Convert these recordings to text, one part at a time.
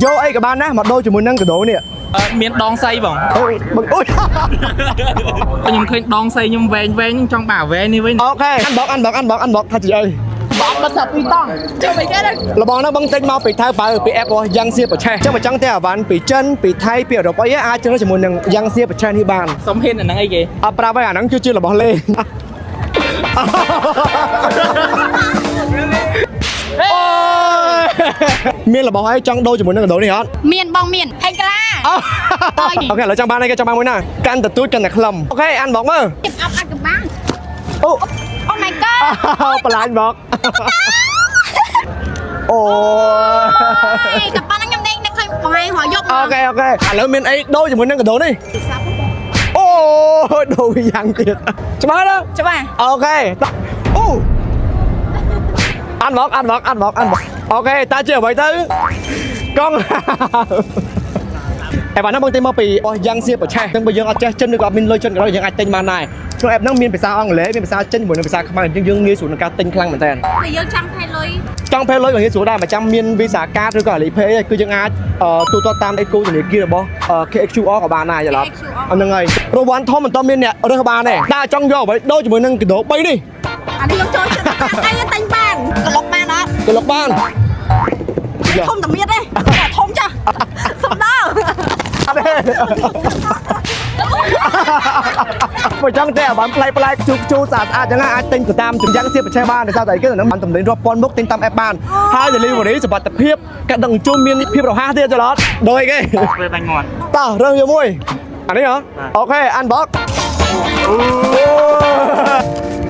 យកអីក៏បានដែរមកដូរជាមួយនឹងកាដូនេះ។ អឺមានដងសៃបង។ អូយបងអូយ។ ខ្ញុំឃើញដងសៃខ្ញុំវែងវែងចង់បាវែងនេះវិញ។ OK unbox unbox unbox unbox ថាជាអី? បងបិទសាពីរតង់ចុះមិនគេហ្នឹង។ របស់ហ្នឹងបងទិញមកពីថៅបើពី app របស់ Yang Xia ប្រឆេះចឹងបើចង់តែអវ៉ាន់ពីចិនពីថៃពីអឺរ៉ុបអីអាចជ្រើសជាមួយនឹង Yang Xia ប្រឆេះនេះបាន។ សុំហ៊ានអាហ្នឹងអីគេ? អត់ប្រាប់ហើយអាហ្នឹងគឺជារបស់លេងអូយមានរបស់អីចង់ដូរជាមួយនឹងកាដូនេះអត់? មានបងមានហេក្លា OK ឥឡូវចង់បានអីគេចង់បានមួយណាកាន់តែទូចកាន់តែខ្លឹម OK unbox មើល។ ជិបអប់អត់កំបាន។ អូ Oh my god! បន្លាញ់មកអូ យតែប៉ុណ្្នឹងខ្ញុំដេកនឹកឃើញបងឯងរយប់។ OK OK ឥឡូវមានអីដូរជាមួយនឹងកាដូនេះ?អូដូរវាយ៉ាងទៀតច្បាស់ណាស់។ ច្បាស់។ OK អូ unbox unbox unbox unbox OK តើជាអ្វីទៅកង់អេបាទហ្នឹងបងទិញមកពីរបស់យ៉ាងសៀប្រឆេះចឹងបើយើងអត់ចេះចិនឬក៏អត់មានលុយចិនក៏ដោយយើងអាចទិញបានដែរក្នុង app ហ្នឹងមានភាសាអង់គ្លេសមានភាសាចិនជាមួយនឹងភាសាខ្មែរអញ្ចឹងយើងងាយស្រួលក្នុងការទិញខ្លាំងមែនតើ។ តែយើងចាំថៃលុយ។ ចង់ pay លុយក៏ងាយស្រួលដែរមិនចាំមាន Visa card ឬក៏ Alipay ទេគឺយើងអាចទូទាត់តាមដៃគូធនាគាររបស់ KHQR ក៏បានដែរយល់អត់ហ្នឹងហើយរង្វាន់ធំមិនតមានអ្នករើសបានទេតែចង់យកអ្វីដូរជាមួយនឹងកាដូ3នេះ? អានេះខ្ញុំចូលចិត្តអីតែញបានក្លុកបានអត់? ក្លុកបាន។ ធំតែមៀតទេធំចាស់សំដៅ។ អត់ទេបើចង់តែឲ្យបានប្លែកប្លែកជូជូស្អាតស្អាតចឹងអាចទិញទៅតាមចម្យ៉ាងសៀបប្រឆេះបានដោយសារតែអីគេហ្នឹងបានតំណែងរាប់ពាន់មុខទិញតាម app បានហើយ delivery សុវត្ថិភាពការដឹកជញ្ជូនមានភាពរហ័សទៀតចុះអត់ដូចគេ ពេលបាញ់មាត់។ តោះរើសយកមួយអានេះហ៎? OK unbox អូ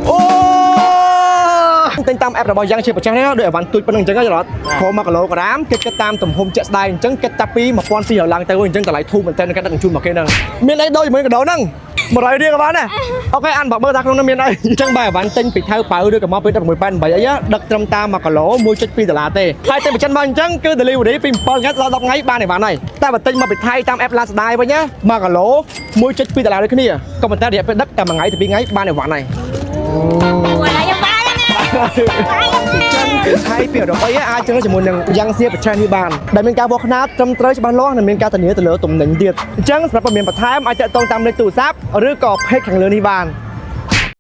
អូទិញតាម app របស់យ៉ាងជាប្រចាំនេះដូចអវ៉ាន់ទូចប៉ុណ្្នឹងអញ្ចឹងចុះអត់ខោ1គីឡូក្រាមគេគិតតាមទំហំជាក់ស្ដែងអញ្ចឹងគិតតែពី1200ឡើងទៅអញ្ចឹងតម្លៃធូរមែនតើការដឹកជញ្ជូនមកគេហ្នឹងមានអីដូចជាមួយកាដូហ្នឹង100រៀលក៏បានដែរ OK unbox មើលថាក្នុងនោះមានអីអញ្ចឹងបើអវ៉ាន់ទិញពីថៅប៉ៅឬក៏មកពី1688អីដឹកត្រឹមតាម1គីឡូ1.2ដុល្លារទេហើយទិញពីចិនមកអញ្ចឹងគឺ delivery ពី7ថ្ងៃដល់10ថ្ងៃបានអីបានហើយតែបើទិញមកពីថៃតាម app Lazada វិញណា1គីឡូ1.2ដុល្លារដូចគ្នាក៏ប៉ុន្តែរយៈពេលដឹកតែ1ថ្ងៃទៅ2ថ្ងៃបានអីវ៉ាន់ហើយ។ អូយខ្ញុំបានណា ពីចិនពីថៃពីអឺរ៉ុបអីអាចជ្រើសជាមួយនឹងយ៉ាងសៀប្រឆេះនេះបានដែលមានការវាស់ខ្នាតត្រឹមត្រូវច្បាស់លាស់និងមានការធានាទៅលើទំនិញទៀតអញ្ចឹងសម្រាប់ព័ត៌មានបន្ថែមអាចតាក់ទងតាមលេខទូរស័ព្ទឬក៏ page ខាងលើនេះបាន។